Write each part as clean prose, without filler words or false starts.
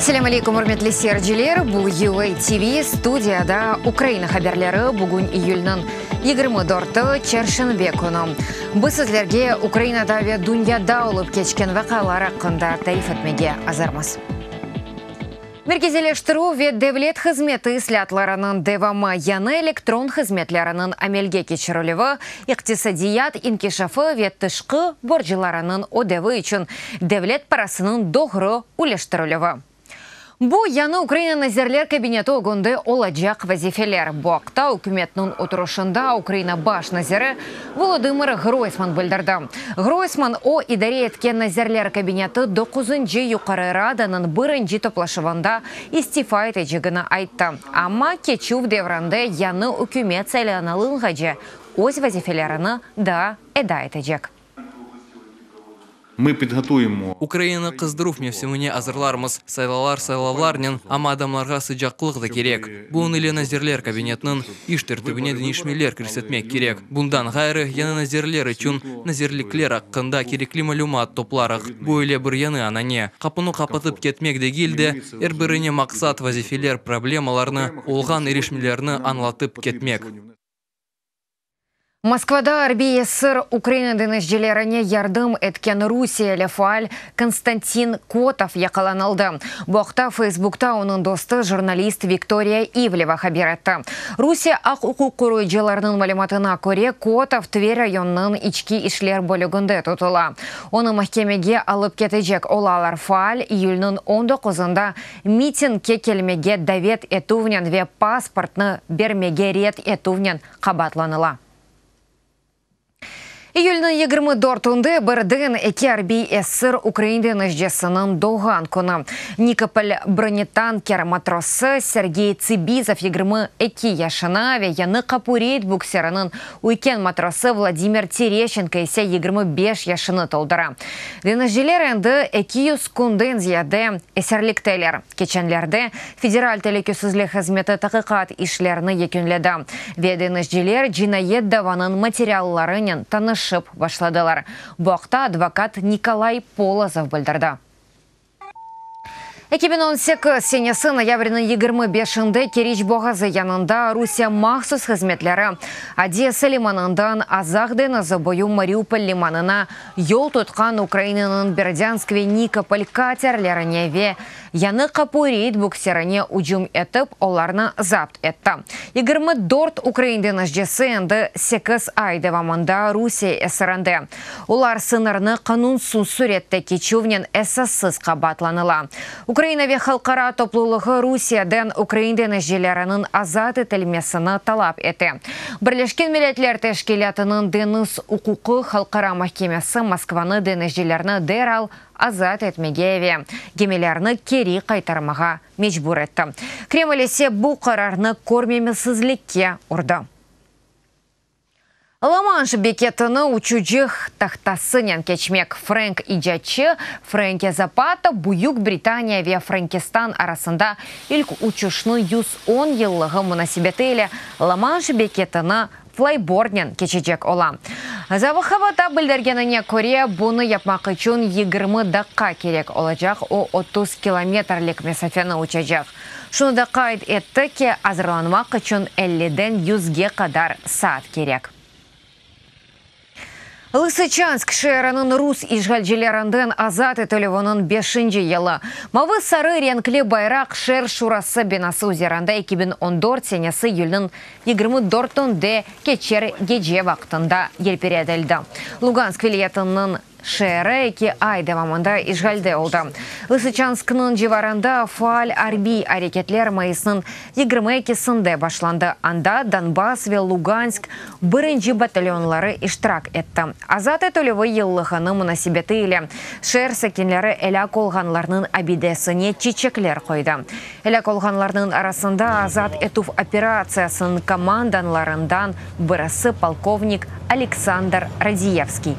Selâm aleykum, ürmetli seyirciler! Bu UA TV, studiyada Ukraina haberleri, bugün iyülniñ 24-i, çarşenbe künü. Biz sizlerge Ukrainada ve dünyada olıp keçken vaqialar aqqında tarif etmege azırmız. Merkeziyleştirüv ve devlet hızmeti islâatlarınıñ devamı, yañı elektron hızmetleriniñ amelge keçirilüvi, iqtisadiyat inkişafı ve tışqı borclarınıñ ödevi içün devlet parasınıñ doğru üleştirilüvi. Bu, yañı Ukraina Nazirler Kabineti ögünde olacaq vazifeler. Bu aqta ükümetniñ oturışında Ukraina baş naziri Volodımır Ğroysman bildirdi. Ğroysman, o idare etken Nazirler Kabineti doquzıncı Yuqarı Radanıñ birinci toplaşuvında istifa etecegini ayttı, amma keçüv devrinde yañı ükümet saylanılınğace öz vazifelerini daa eda etecek. Ukrainanı qızdıruv mevsimine azırlarmız, saylalar saylavlarnen, amma adamlarğa sıcaqlıq da kerek. Bunıñ ile Nazirler Kabinetiniñ iş tertibine deñişmeler kirsetmek kerek. Bundan ğayrı, yañı nazirler içün nazirlikler aqqında kerekli malümat toplarıq. Böyle bir yañı anane, qapunı qapatıp ketmek degil de, er birine maqsat, vazifeler, problemalarnı, olğan irişmelerni añlatıp ketmek. Moskvada arbiy esir Ukraina deñizcilerine yardım etken rusiyeli faal Konstantin Kotov yaqalanıldı. Bu aqta Feysbukta onıñ dostu, jurnalist Viktoriya İvleva haber etti. Rusiye aq-uquq qoruyıcılarınıñ malümatına köre, Kotov Tver rayonınıñ içki işler bölüginde tutula. Onı mahkemege alıp ketecek olalar. Faal iyülniñ on doquzında mitingge kelmege davet etüvnen ve pasportnı bermege red etüvnen qabaatlanıla. İyülniñ 24-ünde birden eki arbiy esir ukrain deñizcisiniñ doğğan künü. Nikopol bronetanker matrosı Sergey Tsibizov 22 yaşına ve Yañı Qapu reyd bukseriniñ üyken matrosı Vladimir Tereşenko ise 25 yaşını toldura. Deñizciler endi 200 künden ziyade esirlikteler. Keçenlerde Federal telükesizlik hızmeti taqiqat işlerini yekünledi ve deñizciler cinayet davanıñ materiallarınen tanışıp başladılar. Bu aqta advokat Nikolay Polozov bildirdi. 2018 senesi noyabrniñ 25-nde Keriç boğazı yanında Rusiye mahsus hızmetleri Odesa limanından Azaq deñizi boyu Mariupol limanına yol tutqan Ukrainanıñ Berdânsk ve Nikopol katerlerine ve Yañı Qapu reyd bukserine ücüm etip, olarnı zapt etti. 24 ukrain deñizcisi endi sekiz ay devamında Rusiye esirinde. Olar sıñırnı qanunsız sürette keçüvnen esassız qabaatlanıla. Ukraina ve halqara toplulığı Rusiyeden ukrain deñizcileriniñ azat etilmesini talap ete. Birleşken Milletler Teşkilâtınıñ deñiz uquqı halqara mahkemesi Moskvanı deñizcilerni deral azat etmege ve gemilerni keri qaytarmağa mecbur etti. Kreml ise bu qararnı körmemezsizlikke urdı. La-Manş beketini uçucı tahtasınen keçmek, frenk icatçı Frenke Zapata Büyük Britaniya ve Frenkistan arasında ilk uçuşnıñ 110 yıllığı munasebeti ile La-Manş beketini flaybornen keçecek ola. Zavıhavata bildirgenine köre, bunı yapmaq içün 20 daqqa kerek olacaq, o, 30 kilometrlik mesafeni uçacaq. Şunı da qayd etti ki, azırlanmaq içün elliden yüzge qadar saat kerek. Lısıçansk şeeriniñ rus işğalcilerinden azat etilüviniñ beşinci yılı. Mavı-sarı renkli bayraq şeer şurası binası üzerinde 2014 senesi iyülniñ 24-ünde keçer gece vaqtında yelpiretildi. Lugansk vilâyetiniñ Şeeri eki ay devamında işğalde oldı. Lısıçansknıñ civarında faal arbiy areketler mayısnıñ 22-sinde başlandı, anda Donbass ve Lugansk birinci batalyonları iştirak etti. Azat etilüvi yıllığını munasebeti ile şeer sakinleri elâk olğanlarnıñ abidesine çiçekler qoydı. Elâk olğanlarnıñ arasında azat etüv operatsiyasınıñ komandanlarından birisi polkovnik Aleksandr Radiyevskiy.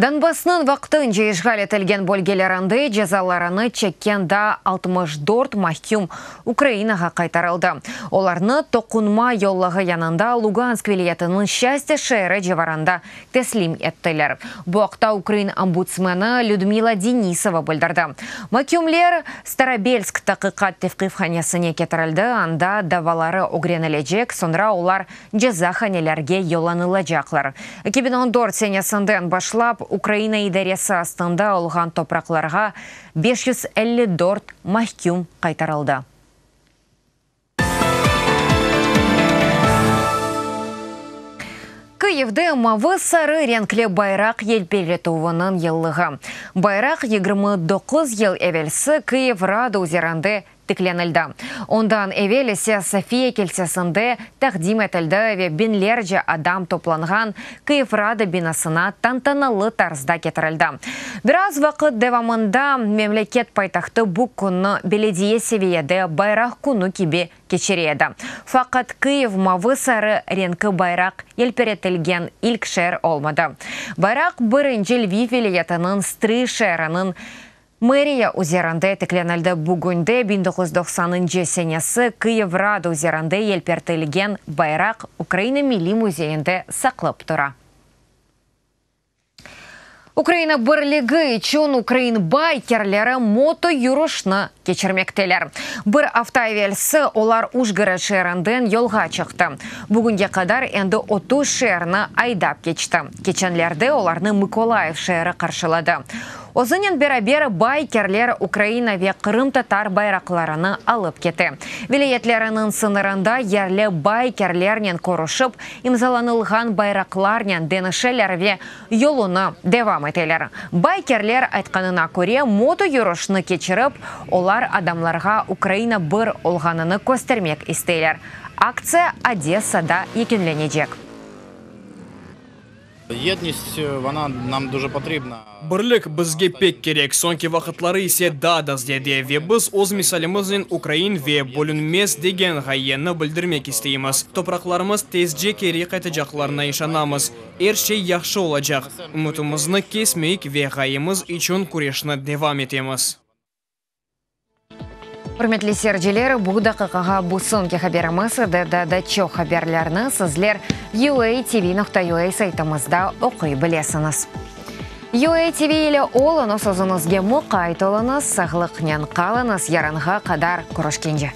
Donbassnıñ vaqtınca işğal etilgen bölgelerinde cezalarını çekken daa 64 mahküm Ukrainağa qaytarıldı. Olarnı toqunma yollağı yanında Lugansk vilâyetiniñ Şçastâ şeeri civarında teslim ettiler. Bu aqta ukrain ombudsmeni Lüdmila Denisova bildirdi. Makümler Starobelsk taqiqat tevqifhanesine ketirildi, anda davaları ögrenilecek, soñra olar cezahanelerge yollanılacaqlar. 2014 senesinden başlap Ukraina idaresi astında olğan topraqlarğa 554 mahküm qaytarıldı. Kıyivde mavı-sarı renkli bayraq yelpiretüviniñ yıllığı. Bayraq 29 yıl evelsi Kıyiv Rada üzerinde tiklenildi. Ondan evel ise Sofiya kilsesinde taqdim etildi ve biñlerce adam toplanğan Kıyiv Rada binasına tantanalı tarzda ketirildi. Biraz vaqıt devamında memleket paytahtı bu künni belediye seviyede Bayraq künü kibi keçire edi. Faqat Kıyiv mavı-sarı renki bayraq yelpiretilgen ilk şeer olmadı. Bayraq birinci Lviv vilâyetiniñ Strıy şeeriniñ Meriya üzerinde tiklenildi. Bugünde 1990-ncı senesi Kıyiv Rada üzerinde yelpertilgen bayraq Ukraina Milliy müzeyinde saqlıp tura. Ukraina birligi içün ukrain baykerleri moto-yürüşni keçirmekteler. Bir afta evelsi olar Ujgorod şeerinden yolğa çıqtı. Bugünge qadar endi 30 şeerni aydap keçti. Keçenlerde olarnı Mıkolayiv şeeri qarşıladı. Özünen beraber baykerler Ukraina ve qırımtatar bayraqlarını alıp kete. Vilâyetleriniñ sıñırında yerli baykerlernen körüşip, imzalanılğan bayraqlarnen deñişeler ve yolunı devam eteler. Baykerler aytqanına köre, moto-yürüşni keçirip, olar adamlarğa Ukraina bir olğanını köstermek isteyler. Aktsiya Odessada yekünlenecek. Yednist, vona nam duje potribna. Birlik bizge pek kerek, soñki vaqıtları ise daa da ziyade, ve biz öz misalimiznen ukrain ve bölünmez degen ğayeni bildirmek isteymiz. Topraqlarımız tezce keri qaytacaqlarına işanamız. Er şey yahşı olacaq. Ümütimizni kesmeyik ve ğayemiz içün küreşni devam etemiz. Ürmetli seyirciler, bu daqiqağa bu soñki haberimiz edi. Daa da çoq haberlerni sizler uatv.ua saytımızda oquy bilesiñiz. UATV ile oluñız, özüñizge muqayt oluñız, sağlıqnen qalıñız, yarınğa qadar körüşkence.